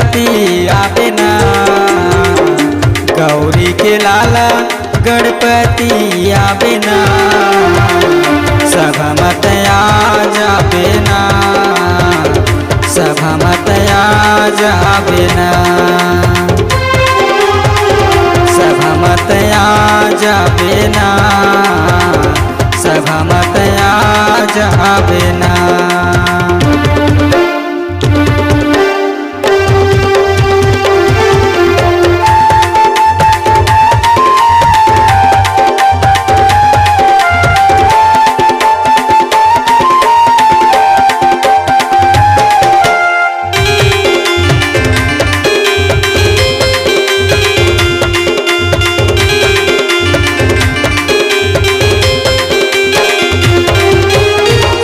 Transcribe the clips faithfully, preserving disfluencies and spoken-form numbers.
गणपति आबे ना, गौरी के लाला गणपति आबे ना, सभा मत आ जाबे ना, सभा मत आ जाबे ना, सभा मत आ जाबे ना, सभा मत आ जाबे ना।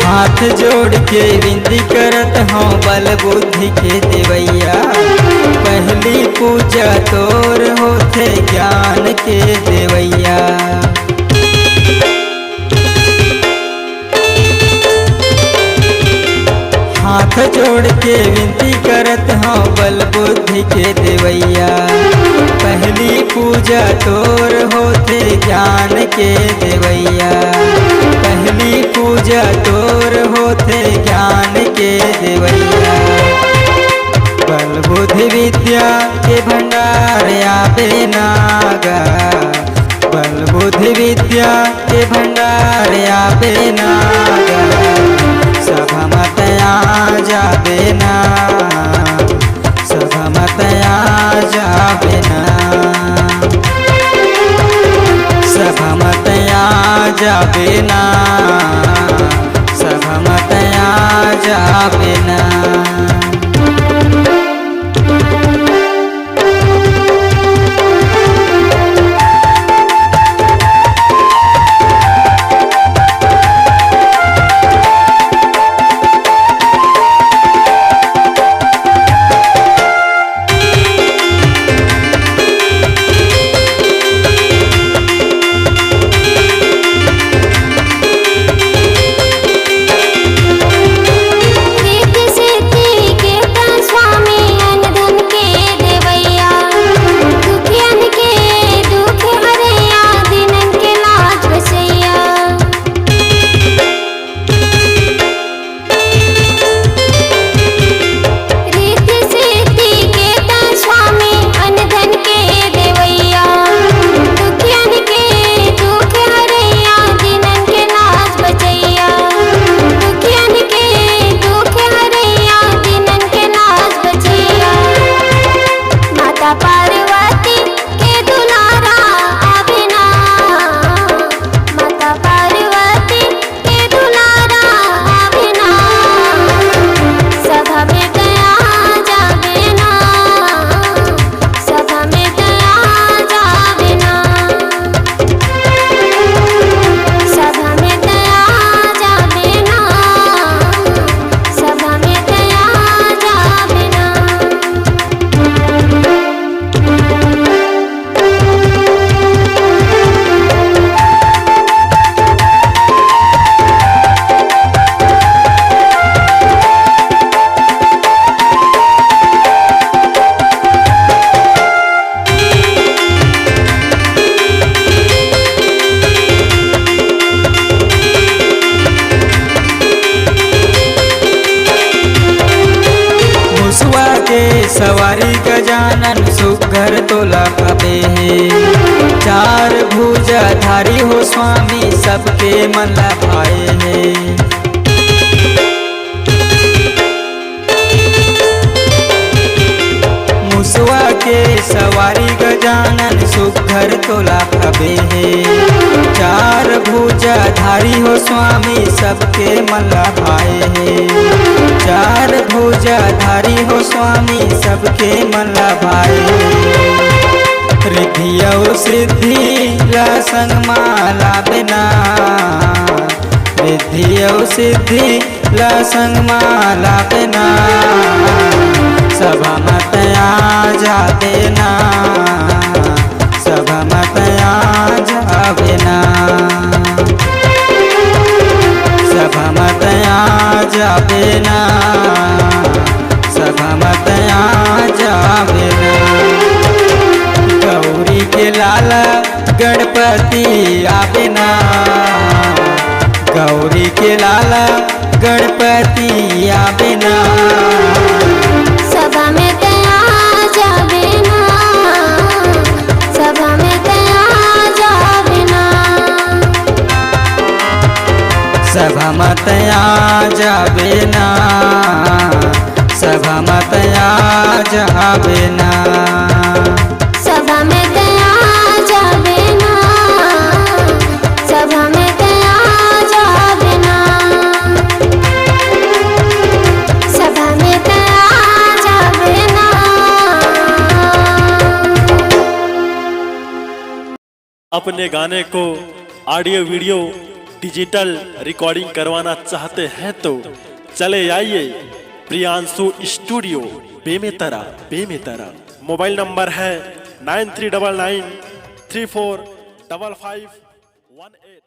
हाथ जोड़ के विनती करत हौं बल बुद्धि के देवैया, पहली पूजा तोर होथे ज्ञान के देवैया। हाथ जोड़ के विनती करत हौं बल बुद्धि के देवैया, पहली पूजा तोर होथे ज्ञान के देवैया, पहली पूजा तोर होथे ज्ञान के देवैया। बल बुद्धि विद्या के भंडार आबे ना गा, बल बुद्धि विद्या के भंडार आबे ना गा, सभा मत आ जाबे ना, सभा मत आ जाबे ना, सभा मत आ जाबे ना, सभा मत आ जाबे ना। रिद्धि सिद्धि के त स्वामी, अन धन के देवैया, दुखियन के दुख हरैया, दीनन के लाज बचैया। रिद्धि सिद्धि के त स्वामी, अन धन के देवैया, दुखियन के दुख हरैया, दीनन के लाज बचैया, दुखियन के दुख हरैया, दीनन के लाज बचैया। माता पार्वती के दुलारा आबे ना, माता पार्वती के दुलारा आबे ना, सभा में त आ जाबे ना, सभा में त आ जाबे ना, सभा में त आ जाबे ना, सभा में त आ जाबे ना। मुसवा के सवारी गजानन सुघर तोला पाबे हे। चार भुजा धारी हो स्वामी सबके मन ला भाए हे। मुसवा के सवारी गजानन सुघर तोला पाबे हे। चार भुजा धारी हो स्वामी सबके मन ला भाए हे। चार भुजा धारी हो स्वामी सबके मन ला भाए हे। रिद्धि अउ सिद्धि ला संग मा लाबे ना। रिद्धि अउ सिद्धि ला संग मा लाबे ना। सभा मत आ जाबे ना। सभा मत आ जाबे ना। सभा मत आ जाबे ना। सभा मत आ जा गणपति आबे ना, गौरी के लाला गणपति आबे ना। सभा में तैं आ जाबे ना, सभा में तैं आ जाबे ना। सभा में तैं आ जाबे ना, सभा में तैं आ जाबे ना। सभा में तैं आ जाबे ना, सभा में तैं आ जाबे ना, सभा में तैं आ जाबे ना। अपने गाने को ऑडियो वीडियो डिजिटल रिकॉर्डिंग करवाना चाहते हैं तो चले आइए Priyanshu studio, Bemetara, Bemetara. Mobile number है nine three double nine three four double five one eight.